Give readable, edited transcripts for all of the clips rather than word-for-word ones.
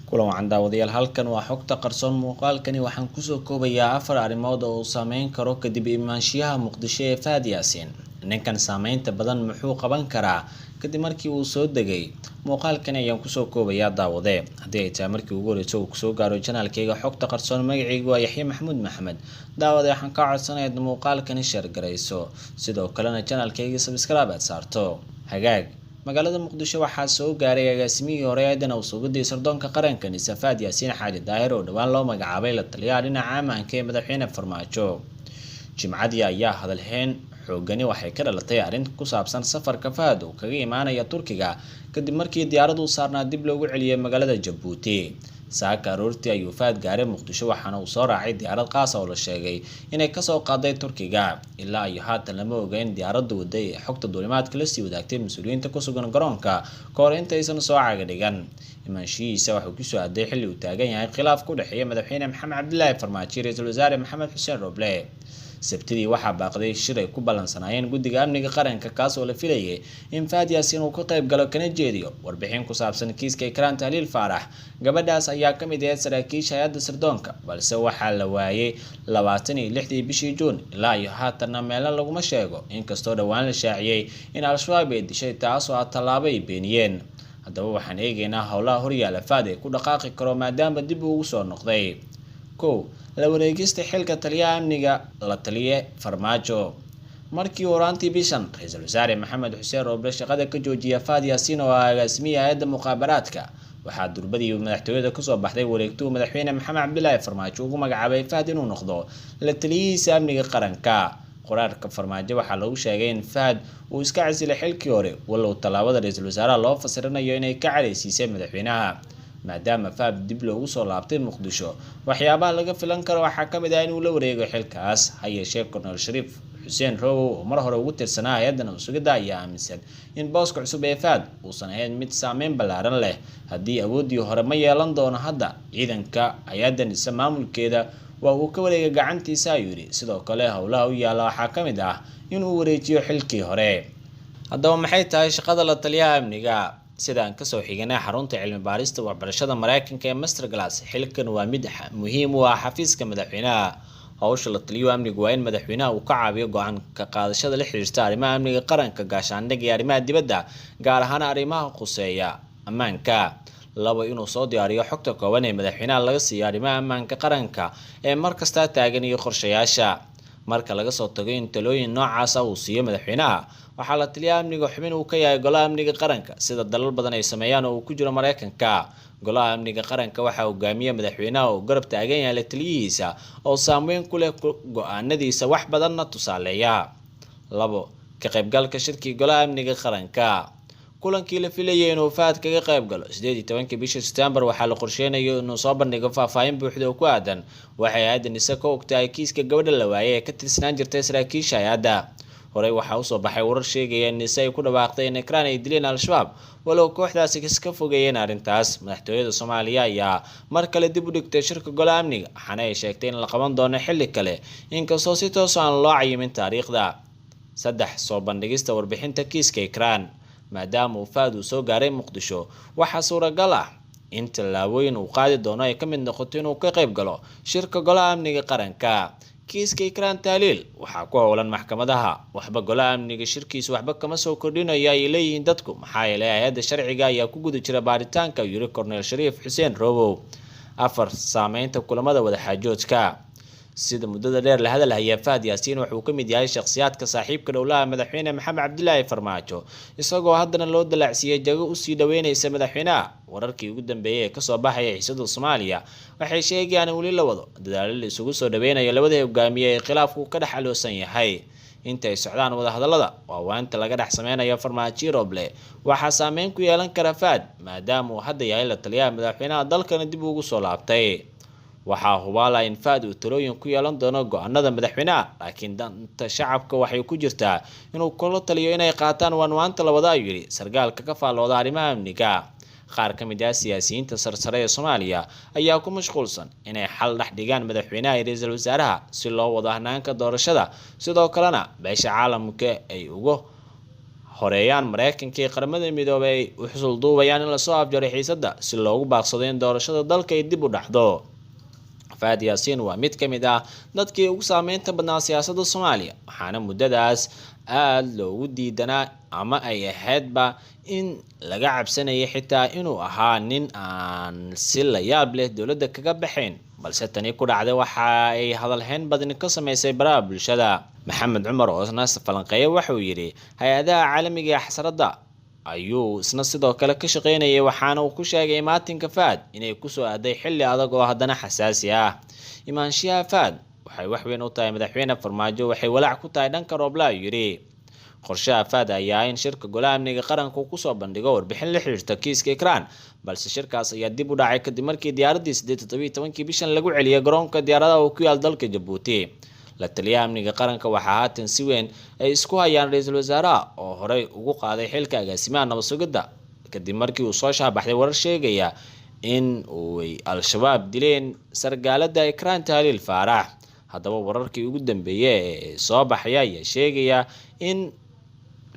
Kulan wacan daawadayaal, halkan waa Xogta Qarsoon. Muuqaalkani waxaan kusoo koobayaa afar arrimood oo uu saameyn karo kadib imaanshiyaha Muqdisho ee Fahad Yaasiin. Ninkan saameynta badan muxuu qaban karaa kadib markii uu soo degay? Muuqaalkani ayaan kusoo koobayaa. Daawade, haddii ay tahay markii ugu horeysa uu kusoo gaaro channelkayga Xogta Qarsoon, magacaygu waa Yaxye Maxamuud Maxamed. Daawade, waxaan kaa codsanaya inaad muuqaalkani share garayso, sidoo kalena channelkayga subscribe aad saarto. Hagaag, magaalada Muqdisho waxaa soo gaaray agaasimihii hore ee nabadsugiddii sirdoonka qaranka NISA, Fahad Yaasiin Xaaji Daahir, oo dhowaan loo magacaabay la taliyaha dhinaca ammaanka ee madaxweyne Farmaajo. Jimcadii ayaa hadalheyn xoogani waxay ka dhalatay arrin ku saabsan safarka Fahad uu kaga imaanaya Turkiga, kadib markii diyaaradu saarnaa dib loogu celiyay magaalada Jabuuti. Saaka aroortii ayuu Fahad gaaray Muqdisho, waxaana uu soo raacay diyaarad qaasa oo la sheegay inay kasoo qaaday Turkiga. Ilaa iyo haatan lama oga in diyaaraddu waday ee xogta duulimaadka lasii wadaagtay mas-uuliyiinta ku sugan garoonka ka hor intaysan soo caga dhigan. Imaanshihiisa waxuu kusoo aaday xilli uu taagan yahay khilaaf ku dhexeeya madaxweyne Maxamed Cabdilaahi Farmaajo iyo ra-iisul wasaare Maxamed Xuseen Roble. Sabtidii waxaa baaqday shir ay ku ballansanaayeen guddiga amniga qaranka, kaas oo la filayay in Fahad Yaasiin uu ka qayb galo kana jeediyo warbixin ku saabsan kiiska Ikraan Tahliil Faarax. Gabadhaas ayaa ka mid ahayd saraakiisha hay-adda sirdoonka, balse waxaa la waayay 26-dii bishii Juun. Ilaa iyo haatanna meelo laguma sheego, inkastoo dhowaan la shaaciyey in Al-Shabaab ay dishay, taas oo ah tallaabo ay beeniyeen. Haddaba waxaan eegaynaa howlaha horyaala Fahad ee ku dhaqaaqi karo maadaama dib uu ugu soo noqday. Kow, la wareegista xilka taliyaha amniga la taliye Farmaajo. Markii horaantii bishan ra-iisul wasaare Maxamed Xuseen Rooble shaqada ka joojiya Fahad Yaasiin oo ah agaasimihii hay-adda muqaabaraadka, waxaa durbadii madaxtooyada kasoo baxday wareegtuu madaxweyne Maxamed Cabdilaahi Farmaajo ugu magacaabay Fahad inuu noqdo la taliyihiisa amniga qaranka. Qoraalka Farmaajo waxaa lagu sheegay in Fahad uu iska casilay xilkii hore, walow tallaabada ra-iisul wasaaraha loo fasirinayo inay ka careysiisay madaxweynaha. Maadaama Fahad dib loogu soo laabtay Muqdisho, waxyaabaha laga filan karo waxaa ka mid ah inuu la wareego xilkaas. Ha yeeshee, Kornel Shariif Xuseen Rowow oo mar hore ugu tirsanaa hay-adda nabadsugidda ayaa aaminsan in booska cusub ee Fahad uusan ahayn mid saameyn ballaaran leh. Haddii awooddii hore ma yeelan doono, hadda ciidanka hay-adda NISA maamulkeeda waa uu ka wareegay gacantiisa, ayuu yidhi. Sidoo kale howlaha u yaalla waxaa ka mid ah inuu wareejiyo xilkii hore. Haddaba maxay tahay shaqada la taliyaha amniga? Sidaan kasoo xiganay xarunta cilmi baarista waxbarashada Mareykanka ee Masterclass, xilkan waa mid muhiim u ah xafiiska madaxweynaha. Howsha la taliyo amnigu waa in madaxweynaha uu ka caawiyo go-aan ka qaadashada la xiriirta arrimaha amniga qaranka, gaashaandhig iyo arrimaha dibadda, gaar ahaan arrimaha khuseeya ammaanka. Labo, inuu soo diyaariyo xogta kooban ee madaxweynaha laga siiyo arrimaha ammaanka qaranka ee markastaa taagan iyo qorshayaasha. Marka laga soo tago in talooyin noocaasa uu siiyo madaxweynaha, waxaa la taliyaha amniga xubin uu ka yahay golaha amniga qaranka, sida dalal badan ay sameeyaan oo uu ku jiro Mareykanka. Golaha amniga qaranka waxaa hogaamiya madaxweynaha oo garab taagan yahay la taliyihiisa oo saameyn ku leh go-aanadiisa, wax badanna tusaaleeya. Labo, ka qaybgalka shirkii golaha amniga qaranka. Kulankii la filayay inuu Fahad kaga qayb galo 18-kii bisha September waxaa la qorsheynayo inuu soo bandhigo faahfaahin buuxda oo ku aadan waxay hay-adda NISA ka ogtahay kiiska gabadha la waayay ee ka tirsanaan jirtay saraakiisha hay-adda. Horey waxaa usoo baxay warar sheegaya in NISA ay ku dhawaaqday in Ikraan ay dileen Al-Shabaab, walow kooxdaasi iska fogeeyeen arrintaas. Madaxtooyada Soomaaliya ayaa mar kale dib u dhigtay shirka golaha amniga, waxaana ay sheegtay in la qaban doono xilli kale, inkastoo si toos aan loo cayimin taariikhda. Saddex, soo bandhigista warbixinta kiiska Ikraan. Maadaama uu Fahad uu soo gaaray Muqdisho, waxaa suuragal ah in tallaabooyin uu qaadi doono ay ka mid noqoto inuu ka qayb galo shirka golaha amniga qaranka. Kiiska Ikraan Tahliil waxaa ku howlan maxkamadaha. Waxba golaha amniga shirkiisa waxba kama soo kordhinayo, ayay leeyihiin dadku, maxaa yeelay hay-adda sharciga ayaa ku guda jira baaritaanka, yiri Kornel Shariif Xuseen Robow. Afar, saameynta kulamada wadaxaajoodka. Sida muddada dheer la hadal hayaa, Fahad Yaasiin wuxuu ka mid yahay shakhsiyaadka saaxiibka dhowlaha madaxweyne Maxamed Cabdilaahi Farmaajo, isagoo haddana loo dalaacsiiyey jago usii dhaweyneysa madaxweynaha. Wararkii ugu dambeeyay ee kasoo baxaya xiisada Soomaaliya waxay sheegayaan in weli la wado dadaalo la isugu soo dhaweynayo labada hogaamiye ee khilaafku ka dhex aloosan yahay. Inta ay socdaan wadahadallada waawaanta laga dhex sameynayo Farmaajo Roble, waxaa saameyn ku yeelan kara Fahad, maadaama uu hadda yahay la taliyaha madaxweynaha dalkana dib ugu soo laabtay. Waxaa hubaala in Fahad uu talooyin ku yeelan doono go-aanada madaxweynaha, laakiin danta shacabka waxay ku jirtaa inuu kula taliyo inay qaataan waanwaanta labada, ayuu yidhi sargaalka ka faallooda arrimaha amniga. Qaar ka mid ah siyaasiyiinta sarsare ee Soomaaliya ayaa ku mashquulsan inay xal dhex dhigaan madaxweynaha iyo ra-iisul wasaaraha si loo wado hanaanka doorashada, sidoo kalena beesha caalamka ay uga Horeeyaan Mareykanka iyo Qaramada Midoobay ay u xusul duubayaan in lasoo afjaray xiisadda si loogu baaqsado in doorashada dalka ay dib u dhacdo. Fahad Yaasiin waa mid ka mid ah dadkii ugu saameynta badnaa siyaasadda Soomaaliya, waxaana muddadaas aada loogu diidanaa ama ay ahaydba in laga cabsanayay xitaa inuu ahaa nin aan si la yaab leh dowladda kaga baxayn, balse tani ku dhacday waxa ay hadalhayn badani ka sameysay baraha bulshada. Maxamed Cumar oo isna falanqeeya waxauu yidhi hay-adaha caalamiga ee xasradda ayuu isna sidoo kale ka shaqeynayay, waxaana uu ku sheegay imaatinka Fahad inay kusoo aaday xilli adag oo haddana xasaasi ah. Imaanshiyaha Fahad waxay wax weyn u tahay madaxweyne Farmaajo, waxay walaac ku tahay dhanka Rooble, ayuu yidhi. Qorshaha Fahad ayaa in shirka Golaha Amniga Qaranka uu kusoo bandhigo warbixin la xiriirta kiiska Ikraan, balse shirkaas ayaa dib u dhacay kadib markii diyaaraddii 17kii bishan lagu celiyay garoonka diyaaradaha uu ku yaal dalka Jabuuti. La taliyaha amniga qaranka waxaa haatan si weyn ay isku hayaan ra-iisul wasaaraha oo horey ugu qaaday xilka agaasimaha nabad sugidda kadib markii uu soo shaabaxday warar sheegaya in uy Al-Shabaab dileen sargaalada Ikraan Tahliil Faarax. Haddaba wararkii ugu dambeeyay ee soo baxaya ayaa sheegaya in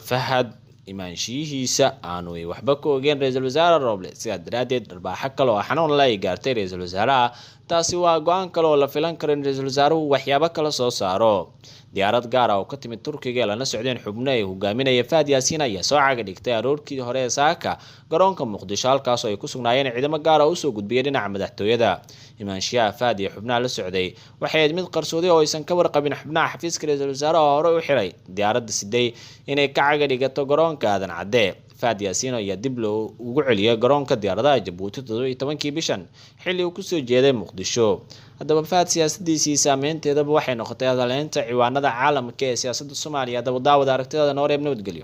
Fahad imaanshiyihiisa aanu waxba ka ogeen ra-iisul wasaare Rooble, sidaa daraaddeed dharbaaxo kale oo xanuun la ay gaartay ra-iisul wasaaraha. Taasi waa go-aan kale oo la filan karo in ra-iisul wasaaruhu waxyaabo kala soo saaro. Diyaarad gaar ah oo ka timid Turkiga ee lana socdeen xubno ay hogaaminaya Fahad Yaasiin ayaa soo caga dhigtay aroorkii hore ee saaka garoonka Muqdisho, halkaasoo ay ku sugnaayeen ciidamo gaar ah usoo gudbiyay dhinaca madaxtooyada. Imaanshiyaha Fahad iyo xubnaha la socday waxay ahayd mid qarsoodi oo aysan ka warqabin xubnaha xafiiska ra-iisul wasaaraha oo horey u xiray diyaaradda siday inay ka caga dhigato garoonka Aadan Cadde. Fahad Yaasiin ayaa dib loo ugu celiyay garoonka diyaaradaha Jabuuti 17kii bishan xilli uu kusoo jeeday Muqdisho. Haddaba Fahad siyaasadiisii saameynteedaba waxay noqotay hadaleynta ciwaanada caalamka ee siyaasadda Soomaaliya. Haddaba daawada aragtidaada noo reeb. Nabadgelyo.